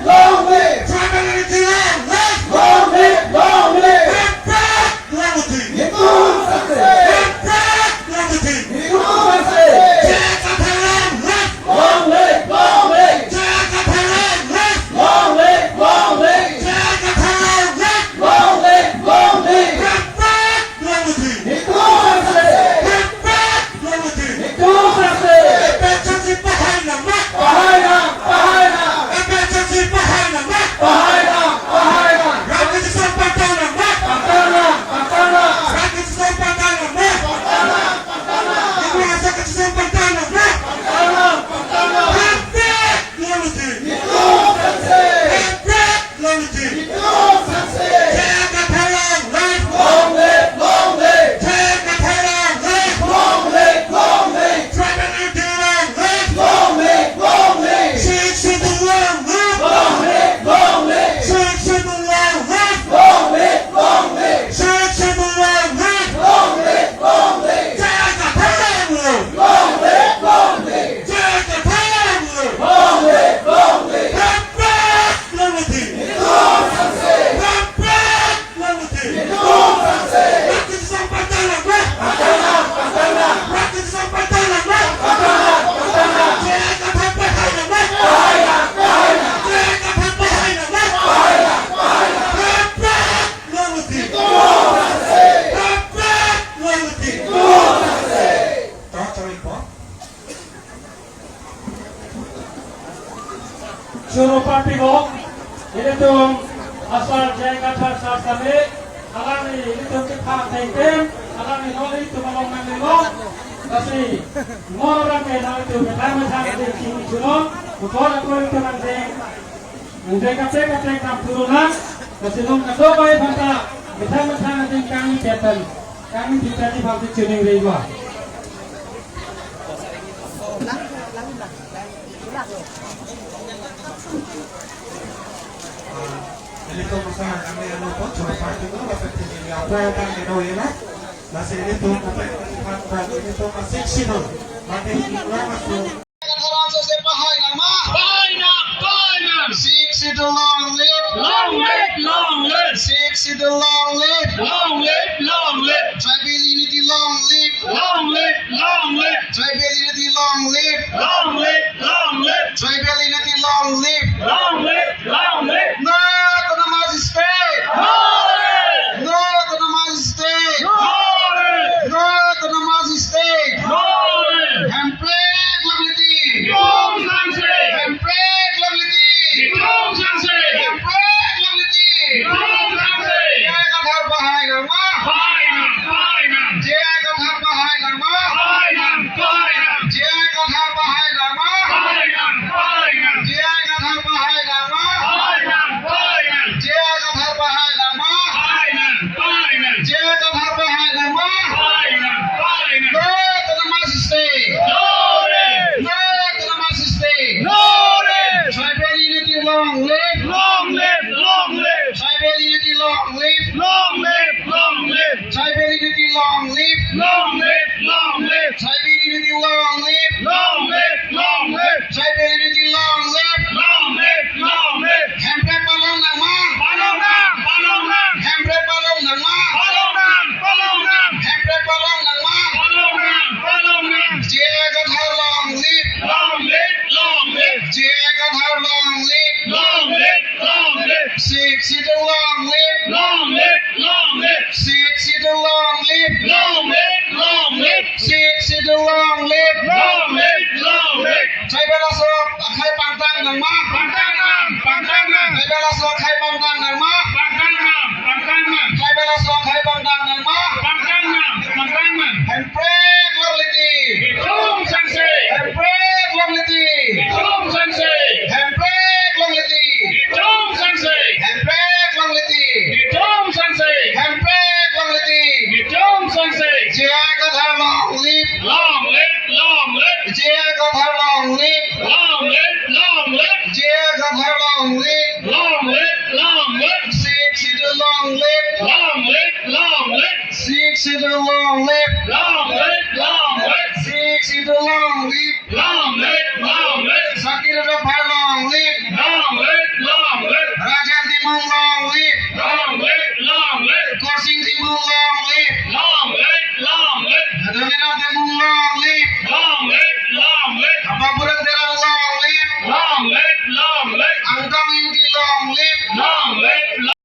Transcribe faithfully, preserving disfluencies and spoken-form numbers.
Long live! Long live! Hitung Chakse! Hitung Chakse! J I Kathar long live! Long live! Long live! J I Kathar long live! Long live! Long live! J I Kathar long live! Long live! Long live! Hitung Chakse! Hitung Chakse! Pahai nang, pahai nang! Pahai nang, pahai nang! Pahai nang, pahai nang! Pahai nang, pahai nang! Long live! Long live! J I Kathar long live! Long live! Long live! J I Kathar long live! Long live! Long live! Tribal unity long live! Long live! Long live! Sixth Schedule long live! Long live! Long live! Sixth Schedule long live! Long live! Long live! Sixth Schedule long live! Long live! Long live! J I Kathar long live! Long live! Long live! J I Kathar long live! Long live! Long live! Hitung Chakse! Hitung Chakse! Choro party kok, ilitum asar J I Kathar sar same, alangli ilitum kepha tengtem, alangli non ilitum along nanglelo, lasi non orang ke nanglitum methang methang ding chini chunon, ukor akor ilitum nangding, nangding kaprek kaprek nangthu lonang, lasi non kadokave aphanta methang methang ding kangni ketan, kangni ketan ni bangsi chuning rei ba. Ilitum asar kami anu pon, choro party lo, lapen tinggi ni apo abang ino ino. Lasi ilitum kaprek kaprek, ilitum a-Sixth Schedule. Mati ilitum masuk. Kathar sar same pahai nang ma? Pahai nang, pahai nang. Sixth Schedule long live. Long live, long live. Sixth Schedule long live. Long live, long live. Tribal unity long live. Long live, long live. Tribal unity long live. Long live, long live. Tribal unity long live. Long live, long live. No autonomous state. Long live. No autonomous state. Long live. No autonomous state. Long live. Hemprek longle ti. Hitung Chakse. Hemprek longle ti. Hitung Chakse. Hemprek longle ti. Hitung Chakse. J I Kathar pahai nang ma? Pahai nang, pahai nang. J I Kathar pahai nang ma? Pahai nang, pahai nang. J I Kathar pahai nang ma? Pahai nang, pahai nang. J I Kathar pahai nang ma? Pahai nang, pahai nang. J I Kathar pahai nang ma? Pahai nang, pahai nang. J I Kathar pahai nang ma? Pahai nang, pahai nang. No autonomous state. No rest. No autonomous state. No rest. Tribal unity long live. Long live, long live. Tribal unity long live. Long live, long live. Tribal unity long live. Long live, long live. Tribal unity long live. Long live, long live. Tribal unity long live. Long live, long live. Hemprek palong nang ma? Palong nang, palong nang. Hemprek palong nang ma? Palong nang, palong nang. Hemprek palong nang ma? Palong nang, palong nang. J I Kathar long live. Long live, long live. J I Kathar long live. Long live, long live. Sixth Schedule long live. Long live, long live. Sixth Schedule long live. Long live, long live. Sixth Schedule long live. Sixth Schedule long live. Long live, long live. Sixth Schedule long live. Long live, long live. Sakhi Rongphar long live. Long live, long live. Rajen Timung long live. Long live, long live. Khorsing Timung long live. Long live, long live. Dhoniram Timung long live.